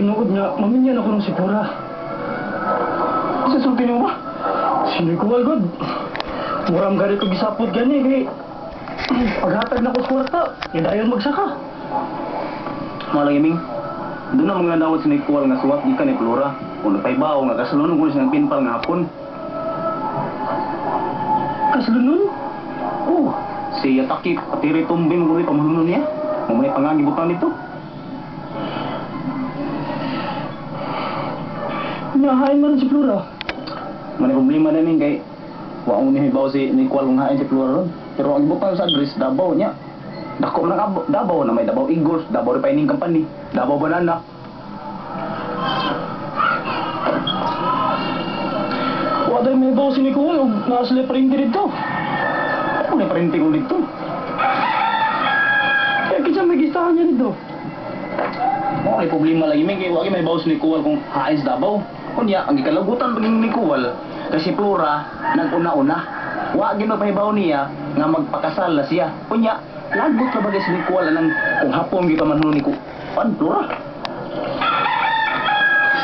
tinuod nga maminyan ako ng si Flora. Sa sulti nimo ba? Sino'y kuwal god. Muram gani ko gisapot gani kay paghatag na ko sa kwarta, dayon magsaka. Mao lang, Ming. Doon na mga dawat si Nicole nga suwat gikan ni Flora. Kung nagpaibaw nga kasalonon ko siya ng pinpal nga hapon. Kaslunon? Oh, si Ataki patiri tumbi mo kuno pamulunon niya. Mo may pangangibutan nito. Nahain man si Flora. May problema na, Ming, kay wa mo ni hibaw si Nicole kung hain si Flora ron. Pero ang gibutan sa address Davao niya. Dako man ang Davao na may Davao Eagles, Davao Refining Company, Davao Banana. Wa day may baw si Nicole og naa sila parinti dito. Ano na parinti ko dito? Kaya kinsa may gistahan niya dito? Mo may problema lagi, Ming, kay wa may baw si Nicole kung hain sa Davao. Unya ang gikalagutan paging Nicole kasi Flora nag-una-una. Wa gid pahibaw niya nga magpakasal na siya. Unya lagot ra bagay si Nicole anang kung hapon gyud pa man ni ko. Pan Flora.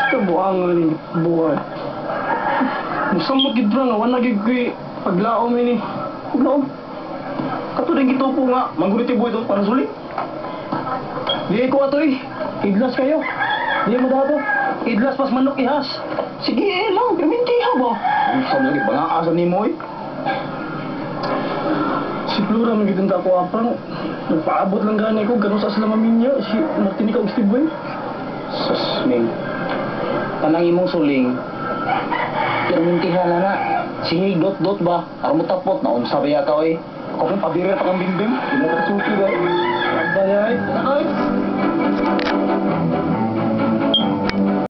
Sa buang ni buhay. Musamot gid bro nga wala gid ko'y paglaom ini. Paglaom. Kato din gitupo nga mangguriti boy to para suli. Di ko atoy. Idlas kayo. Di mo dato. Idlas pas manok ihas. Sige eh, lang, permintiha ba? Usab lagi ba nga asa nimo eh? Si Flora man gid ako aprang. Nagpaabot lang gani ko ganun sa sila maminyo si Martinica ug Steve Boy. Sus, Ming. Tanang imong suling. Permintiha na na. Sige, dot dot ba? Aron mo tapot na unsa ba ka oy? Ako pong pabira pa kang bimbim. Di mo ka.